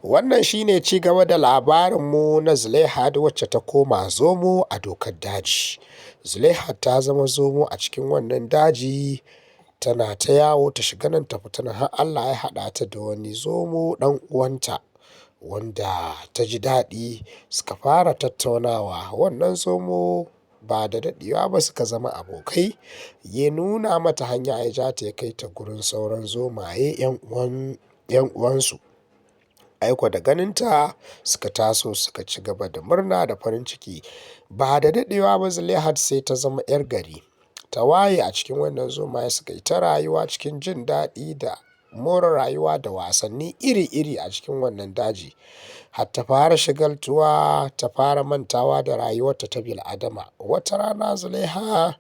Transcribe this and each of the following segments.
Wannan shine ci gaba da labarinmu na Zulaihat wacce ta koma zomo a dokar daji. Zulaihat ta zama zomo a cikin wannan daji, tana ta yawo, ta shiga nan ta fita nan, har Allah ya haɗa ta da wani zomo ɗan uwanta wanda ta ji daɗi suka fara tattaunawa. Wannan zomo ba da daɗewa ba suka zama abokai. Ya nuna mata hanya, ya ja ta, ya kai ta gurin sauran zomaye 'yan uwansu. Ai ko da ganinta suka taso suka ci gaba da murna da farin ciki. Ba da daɗewa ba Zulaihat sai ta zama 'yar gari. Ta waye a cikin wannan zomaye, suka yi ta rayuwa cikin jin daɗi da more rayuwa da wasanni iri-iri a cikin wannan daji. Har ta fara shagaltuwa, ta fara mantawa da rayuwarta ta bil'adama. Wata rana Zulaiha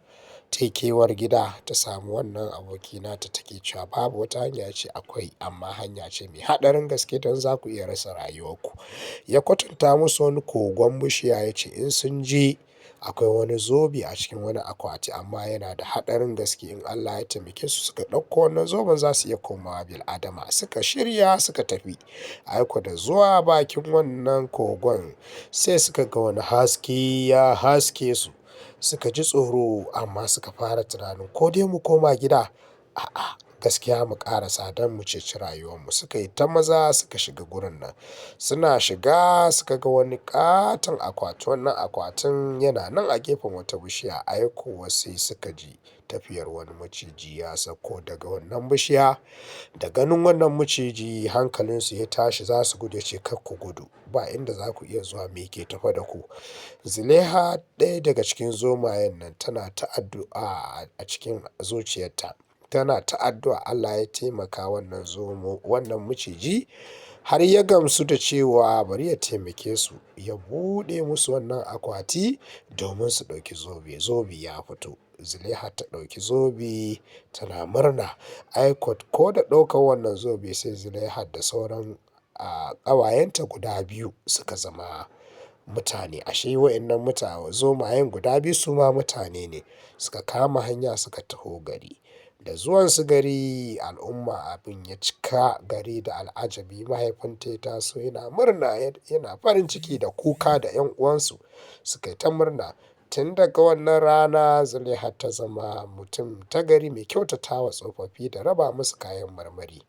ta yi kewar gida, ta samu wannan aboki nata, take cewa babu wata hanya. Ya ce akwai, amma hanya ce mai haɗarin gaske don za ku iya rasa rayuwarku. Ya kwatanta musu wani kogon bishiya, ya ce in sun je akwai wani zobe a cikin wani akwati, amma yana da haɗarin gaske. In Allah ya taimake su suka ɗauko wannan zoben, za su iya komawa bil'adama. Suka shirya suka tafi. Ai ko da zuwa bakin wannan kogon sai suka ga wani haske ya haske su. Suka ji tsoro, amma suka fara tunanin ko dai mu koma gida. A'a, gaskiya mu ƙarasa don mu ceci rayuwarmu. Suka yi ta maza suka shiga gurin nan. Suna shiga suka ga wani ƙaton akwati. Wannan akwatin yana nan a gefen wata bishiya. Ai kuwa sai suka ji tafiyar wani maciji ya sauko daga wannan bishiya. Da ganin wannan maciji hankalinsu ya tashi, za su gudu. Ya ce kar ku gudu, ba inda za ku iya zuwa, me ke tafe da ku. Zulaiha ɗaya daga cikin zomayen nan tana ta addu'a a cikin zuciyarta. Tana ta addu'a Allah ya taimaka wannan zomo, wannan maciji, har ya gamsu da cewa bari ya taimake su, ya buɗe musu wannan akwati domin su ɗauki zobe. Zobe ya fito. Zulaiha ta ɗauki zobe tana murna. Ai ko da ɗaukar wannan zobe sai Zulaihat da sauran ƙawayenta guda biyu suka zama mutane. Ashe waɗannan mutane zomayen guda biyu su ma mutane ne. Suka kama hanya suka taho gari. Da zuwansu gari, al'umma abin ya cika gari da al'ajabi. Mahaifinta ya taso yana murna, yana farin ciki da kuka, da 'yan uwansu suka yi ta murna. Tun daga wannan rana Zulaihat ta zama mutum ta gari mai kyautatawa tsofaffi da raba musu kayan marmari.